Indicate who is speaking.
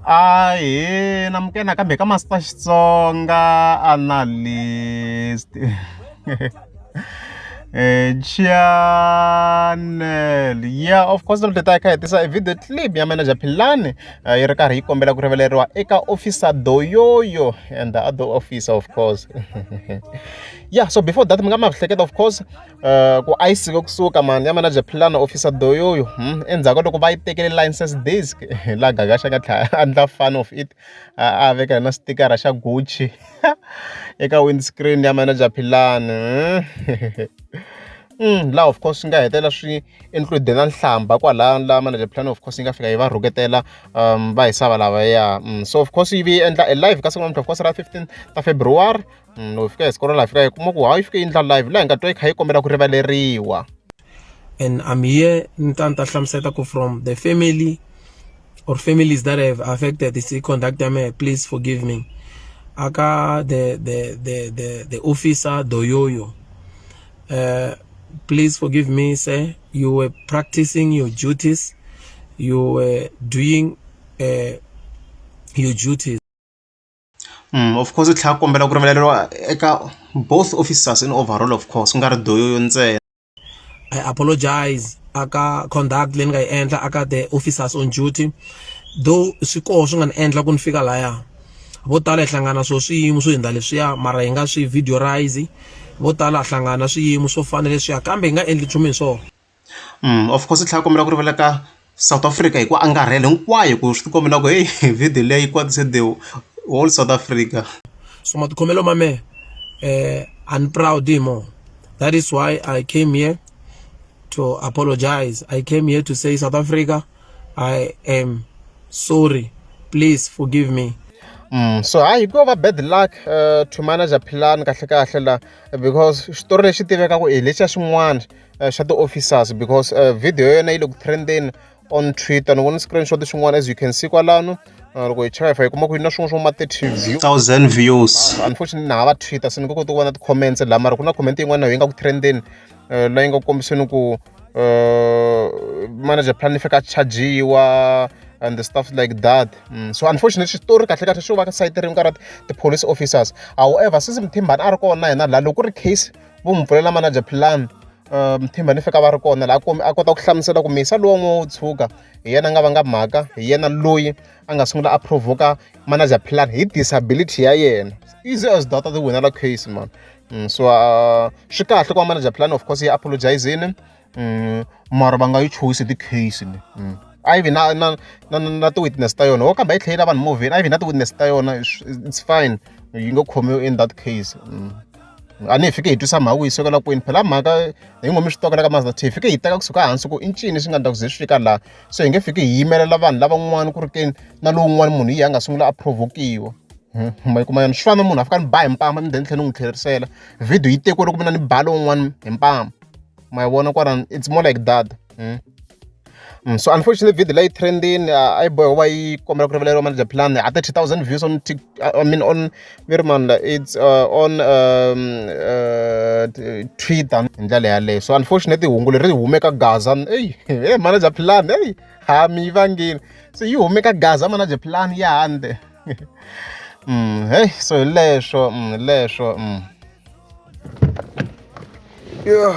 Speaker 1: Ahee namukela nakambe ka Master Xitsonga Analyst channel yeah of course namuntlha ta hi kha hi tisa e video clip ya manager Philani yi ri karhi yi kombela ku rivaleriwa eka officer Doyoyo and the other officer of course yeah so before that mi nga ma hleketa of course ku a yi sike kusuka mani ya manager Philani officer Doyoyo endzhaku ka loko va yi tekele license disc laha Gagash a nga tlhela a endla fun of it a veka na sticker xa Gucci eka windscreen ya manager Philani laha of course swi nga hetelela swi include na nhlamba kwalano laha manager Philani of course yi nga fika yi va rhuketela va hi sava lavaya so of course yi vi yi endla e live ka siku namuntlha of course ra 15 ta February loko hi fika hi siku laha hi fika hi kuma ku hayi yi fike yi endla live laha hi nga twa yi kha yi kombela ku rivaleriwa
Speaker 2: And I'm here ni ta ni ta hlamusela ku from the family or families that have affected this conduct ya mehe, please forgive me. Aka the officer Doyoyo, please forgive me sir, you were practicing your duties, you were doing your duties.
Speaker 1: Of course u tlhela a kombela ku rivaleriwa eka both officers in overall of course ku nga ri Doyoyo ntsena.
Speaker 2: I apologize aka conduct leyi ni nga yi endla aka the officers on duty, though swi koho swi nga ni endla ku ni fika laya. Vo tala hi hlangana swo swiyimo swo hundza leswiya mara hi nga swi videorize. Vo tala ha hlangana swiyimo swo fana leswiya kambe hi nga endli nchumu hi swona.
Speaker 1: Of course u tlhela a kombela ku rivalela ka South Africa hi ku angarhela hinkwayo ku swi tikomba na ku heyi video leyi yi kwatise the whole South Africa.
Speaker 2: So matikhomelo ma mehe a ni proud hi moho. That is why I came here to apologize. I came here to say, South Africa, I am sorry. Please forgive me.
Speaker 1: So hayi ko va bad luck to manager Philani kahle kahle la because xitori lexi tivekaka hi lexiya xin'wana xa ti-officers because video ya yona yi le ku trendeni on Twitter ni vona screenshot xin'wana as you can see kwalano loko hi cheka hi fa hi kuma ku yi na swin'wana swo ma 30 view
Speaker 3: thousand views.
Speaker 1: Unfortunately na hava Twitter se ni nga koti ku vona ti-comments laha mara ku na comment yin'wana yi nga ku trendeni laha yi nga ku kombiseni ku manager Philani i fika a chajiwa and the stuff like that. So unfortunately xitori kahle kahle xo va ka sayiti rin'we ka ra ti-police officers however since Mthimbani a ri kona na yena laha loko ku ri case vo n'wi pfulela manager Philani Mthimbani i fika va ri kona laha a kota ku hlamusela ku misa luwa wo tshuka hi yena a nga vanga mhaka hi yena loyi a nga sungula a provoka manager Philani hi disability ya yena easy as that a ti winela case man. So swi kahle ku va manager Philani of course yi apologizini mara va nga yi chuhisi ti-case ni a yi vi na na na na ti-witness ta yona wo kambe a yi tlhela vanhu movheni a yi vi na ti-witness ta yona it's fine yi nga khomiwi in that case. A ni hi fike hi twisa mhaka ku yi sukela kwini phela mhaka hi ngo mi swi tokela ka Mazda hi fike hi teka kusuka hansi ku i ncini swi nga endla ku ze swi fika laha so hi nge fiki hi yimelela vanhu lavan'wana ku ri ke na lowun'wana munhu hi yena a nga sungula a provokiwa ma yi kuma yona swi fana na munhu a fika ni ba hi mpama ni then ni tlhela ni n'wi tlherisela video yi tekiwe loko mina ni ba lowun'wana hi mpama ma yi vona kwalano it's more like that. So unfortunately video leyi trendini a yi boha ku va yi kombela ku rivaleriwa manager Philani a 30,000 views on Tik I mean on very man it's on Twitter hi ndlela yaleyo so unfortunately hungu leri hume ka Gaza eyi hey manager Philani eyi ha mi yi vangini so yi hume ka Gaza manager Philani ya handle hey so hi leswo hi leswo yeah.